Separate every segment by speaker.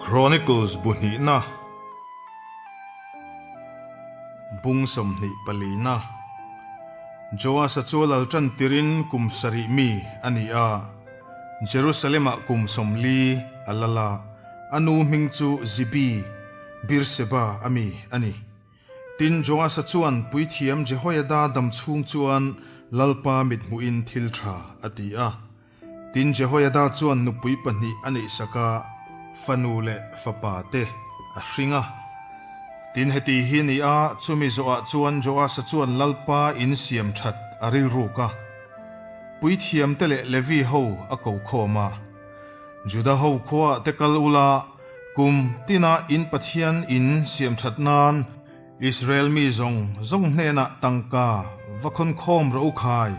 Speaker 1: Chronicles bu hnihna bung 24na Joasa chu lal tan tirin kum sarih mi a ni a, Jerusalem-ah kum 40 a lal a, a nu hming chu Zibi, Beersheba a mi a ni. Tin, Joasa chuan puithiam Jehoiada dam chhung chuan Lalpa mithmuhin thil tha a ti a. Tin, Jehoiada chuan nupui pahnih a neihsak a, fanu leh fapa te a hring a. Tin, heti hi ni a, chumi zawhah chuan Joasa chuan Lalpa in siam that a rilruk a. Puithiam te leh Levi ho a ko khawm a. Juda ho khuaah te kal ula, kum tina in Pathian in siam that nan Israel mi zawng zawng hnenah tangka va khawn khawm rawh u khai,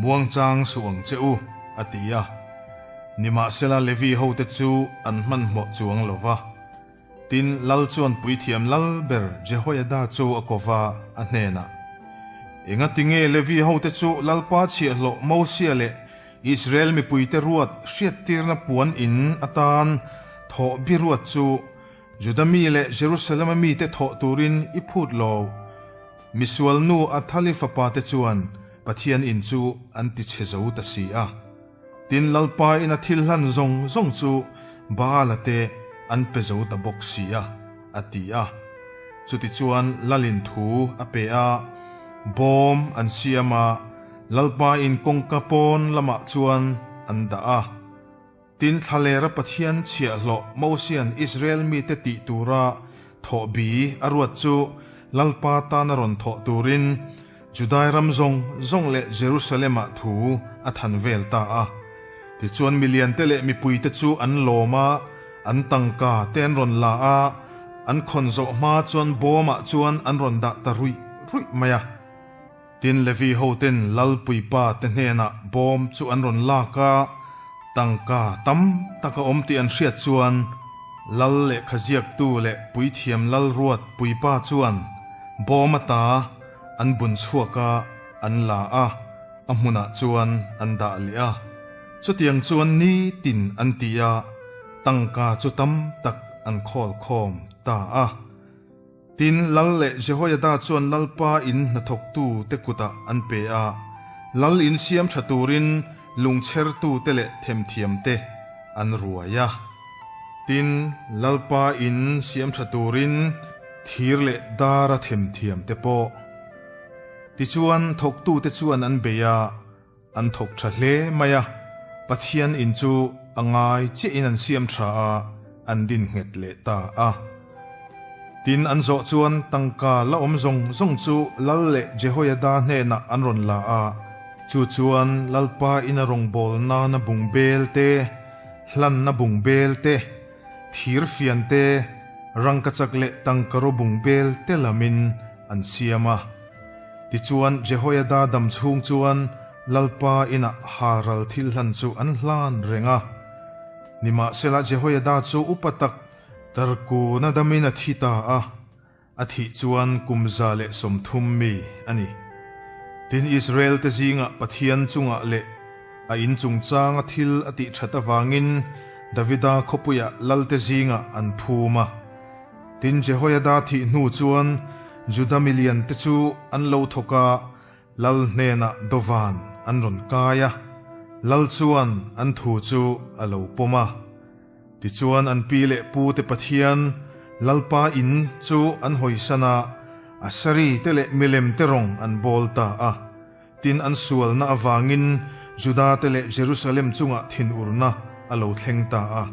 Speaker 1: muangchang suh ang che u, a ti a. Nimahsela Levi hote chu an hmanhmawh chuang lo va. Tin, lal chuan puithiam lal ber Jehoiada chu a ko va, a hnenah, Engatinge Levi hote chu Lalpa chhiahhlawh Mosia leh Israel mipuite ruat hriattirna puan in atan thawh bi ruat chu Juda mi leh Jerusalem-a mite thawh turin i phut lo. Misual nu Athali fapa te chuan Pathian in chu an ti chhe zo ta si a. Tin, Lalpa in a thil hlan zawng zawng chu Baala te an pe zo ta bawk si a, a ti a. Chutichuan Lalin thu a pe a, bawm an siam a, Lalpa in kawngka pawn lamah chuan an dah a. Tin, thlalera Pathian chhiahhlawh Mosia'n Israel mite tih tura thawh bi a ruat chu Lalpa tana rawn thawh turin Judai ram zawng zawng leh Jerusalem-ah thu a than vel ta a. Tichuan miliante leh mipuite chu an lawm a, an tangka te an rawn la a, an khawn zawh hma chuan bawmah chuan an rawn dah ta ruih ruih mai a. Tin, Levi hoten lalpuipa te hnenah bawm chu an rawn lak a, tangka tam tak a awm tih an hriat chuan lal lehkha ziaktu leh puithiam lal ruat puipa chuan bawm ata an bun chhuak a, an la a, a hmunah chuan an dah leh a. Chutiang chuan nitin an ti a, tangka chu tam tak an khawl khawm ta a. Tin, Lal leh Jehoiada chuan Lalpa in hnathawktu te kutah an pe a, Lal in siam tha turin lungchhertu te leh themthiam te an ruai a. Tin, Lalpa in siam tha turin thir leh dara themthiam te pawh. Tichuan, thawktu te chuan an bei a, An thawk tha hle mai a, Pathian in chu a ngai chiahin an siam tha a, an din nghet leh ta a. Tin, an zawh chuan tangka la awm zawng zawng chu Lal leh Jehoiada hnenah an rawn la a, chu chuan Lalpa ina rawngbâwl nana bung bel te, hlanna bung bel te, thir fian te, rangkachak leh tangkaraw bung bel te lamin an siam a. Tichuan, Jehoiada dam chhung chuan Lalpa inah Haral thil hlan chu an hlan reng a. Nimahsela, Jehoiada chu upa tak Tarkuna damin a thi ta a, a thih chuan kum 130 mi a ni. Tin, Israel-te zingah Pathian chungah leh a in chungchanga thil a tih that avangin Davida khawpuiah lalte zingah an phum a. Tin, Jehoiada thih hnu chuan Juda milian te chu an lo thawk a, lal hnenah dawvan an rawn kai a, lal chuan an thu chu a lo pawm a. Tichuan an pi leh pu te Pathian, Lalpa in chu an hawisan a, Asari te leh milem te rawng an bawl ta a. Tin, an sualna avangin Juda te leh Jerusalem chungah thinurna a lo thleng ta a.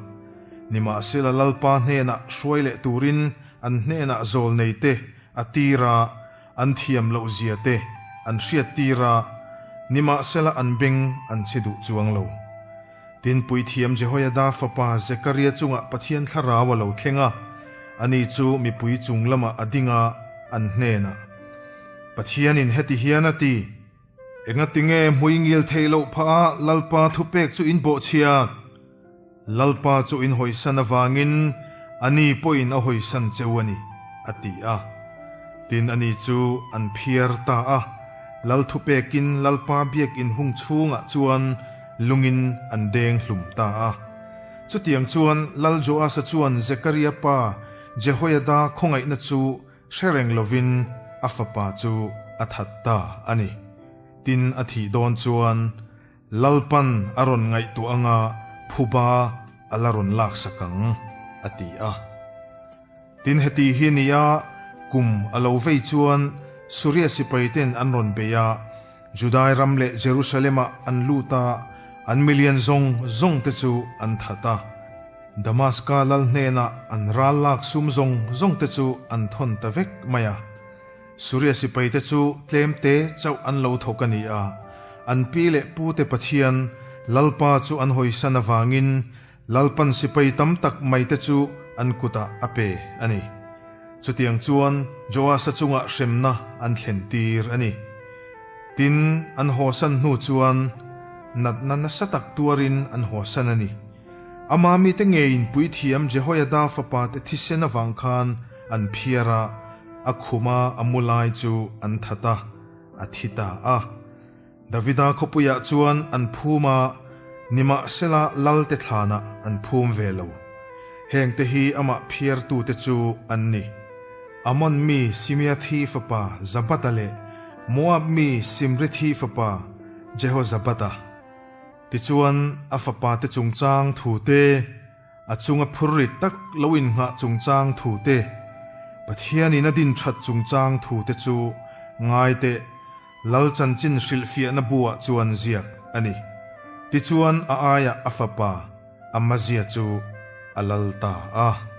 Speaker 1: Nimahsela Lalpa hnenah hruai leh turin an hnenah zawlnei te a tir a, an thiam loh zia te an hriat tir a, nimahsela an beng an chhi duh chuang lo. Tin, puithiam Jehoiada fapa Zekaria chungah Pathian thlarau a lo thleng a, ani chu mipui chung lamah a ding a, an hnenah, Pathianin heti hian a ti, Engatinge hmuingil theih loh phah a Lalpa thupek chu in bawhchhiat? Lalpa chu in hawisan avangin ani pawhin a hawisan cheu a ni, a ti a. Tin, ani chu an phiar ta a, Lal thupekin Lalpa biakinn hung chhungah chuan lungin an deng hlum ta a. Chutiang chuan Lal Joasa chuan Zekaria pa Jehoiada khawngaihna chu hre reng lovin a fapa chu a that ta a ni. Tin, a thih dawn chuan Lalpan a rawn ngaihtuah anga phuba a la rawn laksak ang, a ti a. Tin, heti hi nia kum a lo vei chuan Suria sipaiten an rawn bei a, Judai ram leh Jerusalem-ah an lut a, an milian zawng zawngte chu an that a. Damaska lal hnenah an ral lak sum zawng zawngte chu an thawn ta vek mai a. Suria sipaite chu tlemte chauh an lo thawk a ni a, an pi leh pute Pathian, Lalpa chu an hawisan avangin Lalpan sipai tam tak maite chu an kutah a pe a ni. Chutiang chuan Joasa chungah hremna an thlen tir a ni. Tin, an hawsan hnu chuan natna nasa tak tuarin an hawsan a ni. Ama mite ngeiin puithiam Jehoiada fapate thisen avang khan an phiar a, a khuma a mu lai chu an that a, a thi ta a. Davida khawpuiah chuan an phum a, nimahsela Lalte thlanah an phum ve lo. Hengte hi amah phiartute chu an ni, Amon mi Simeathi fapa Zabada leh Moab mi Simrithi fapa Jehozabada. Tichuan, a fapate chungchang thu te, a chunga phurrit tak lo innghah chungchang thu te, Pathianin a din that chungchang thu te chu ngai teh Lal chanchin hrilhfiahna buah chuan ziak a ni. Tichuan a aiah a fapa Amazia chu a lal ta a.